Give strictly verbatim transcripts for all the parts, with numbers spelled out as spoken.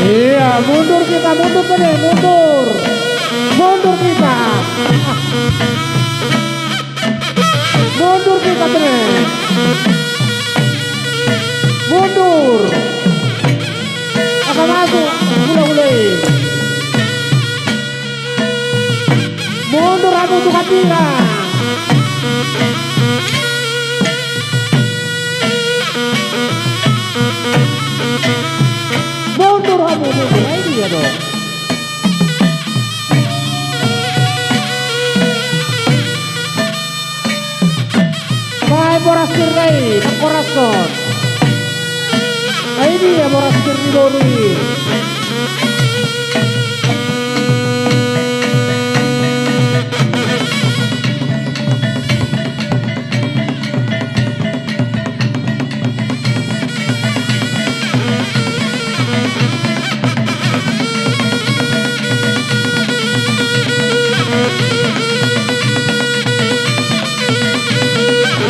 Iya, mundur kita, mundur tadi, mundur. Mundur kita. Mundur kita tadi. Mundur. Akan masuk, mulai-mulai. Mundur, anu, tukang tira. Mundur, anu, mundur. Nah, ini dia dong. Bae boras kirnai, nang korason. Ai dia boras kirni boru i.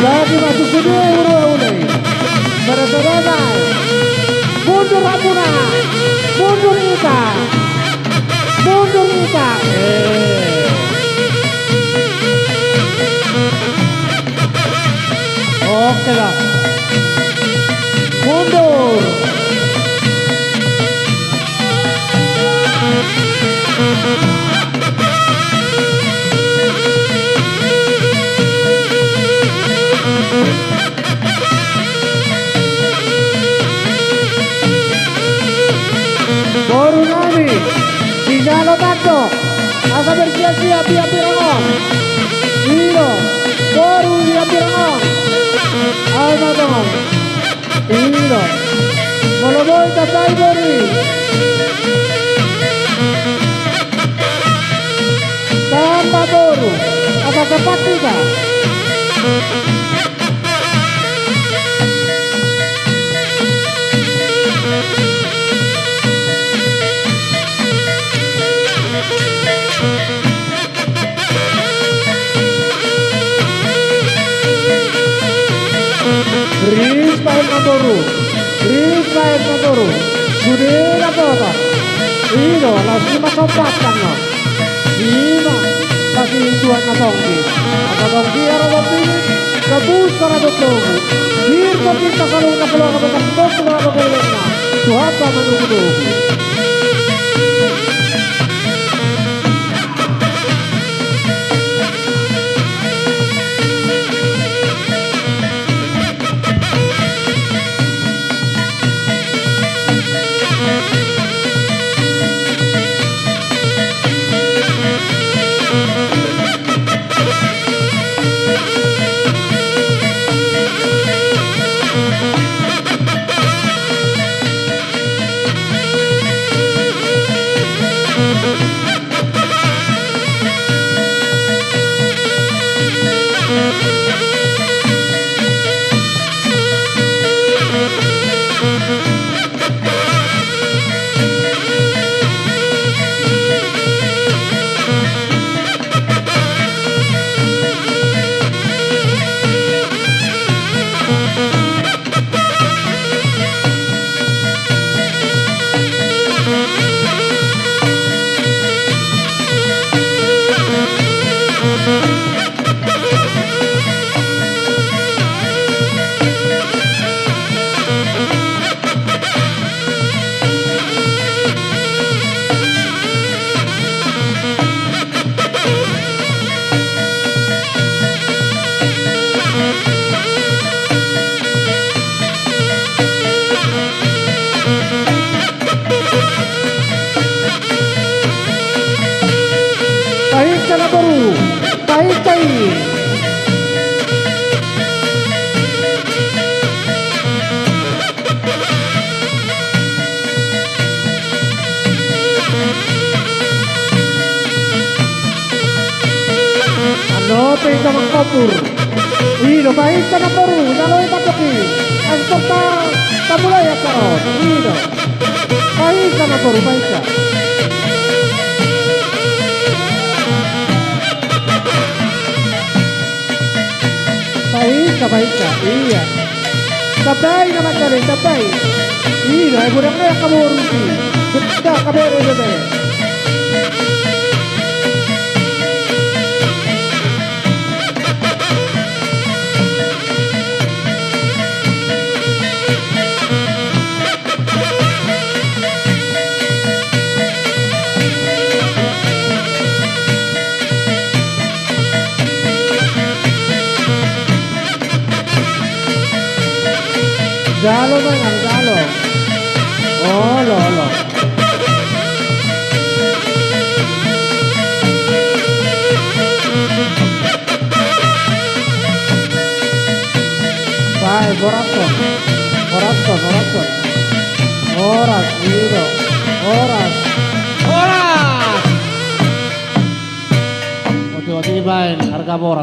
Lagi maju sudah, udah, udah. Saudara-saudara, mundur hamuna, mundur ita, mundur ita. Eh. Oke dah. Mundur. Boru nami, sinjalo tando. Asa bersia-sia, pia pirangon. Ino, boru pia pirangon. Alma tongon. Ino. Molo boi tatai boru i. Tamba boru. Asa sapat kita. Ris baen na boru. Ris baen na boru. Sude na boru. Ino, laos ima sompat kan, no. Ima, pasti tuan na tongki. Asa tongki aro bapini, gabus para dotomu. Birta pinta salung na keluarga besar, keluarga besar. Tuhan paman uku. Pahinca mangkopur. Ino, pahinca namboru, naloi tandoki. Asa tor ta, tamulai acara on. Ino. Pahinca namboru, pahinca. Pahinca, pahinca. Iya. Tambai nama kali, tambai. Ino, ai godang nai angka boru i. Betah, kabere bebe. Jalo ma inang, jalo. Olo, olo. Bae, horas on. Horas on, horas on. Horas, ino. Horas. Horas! Oti-oti baen, arga boras.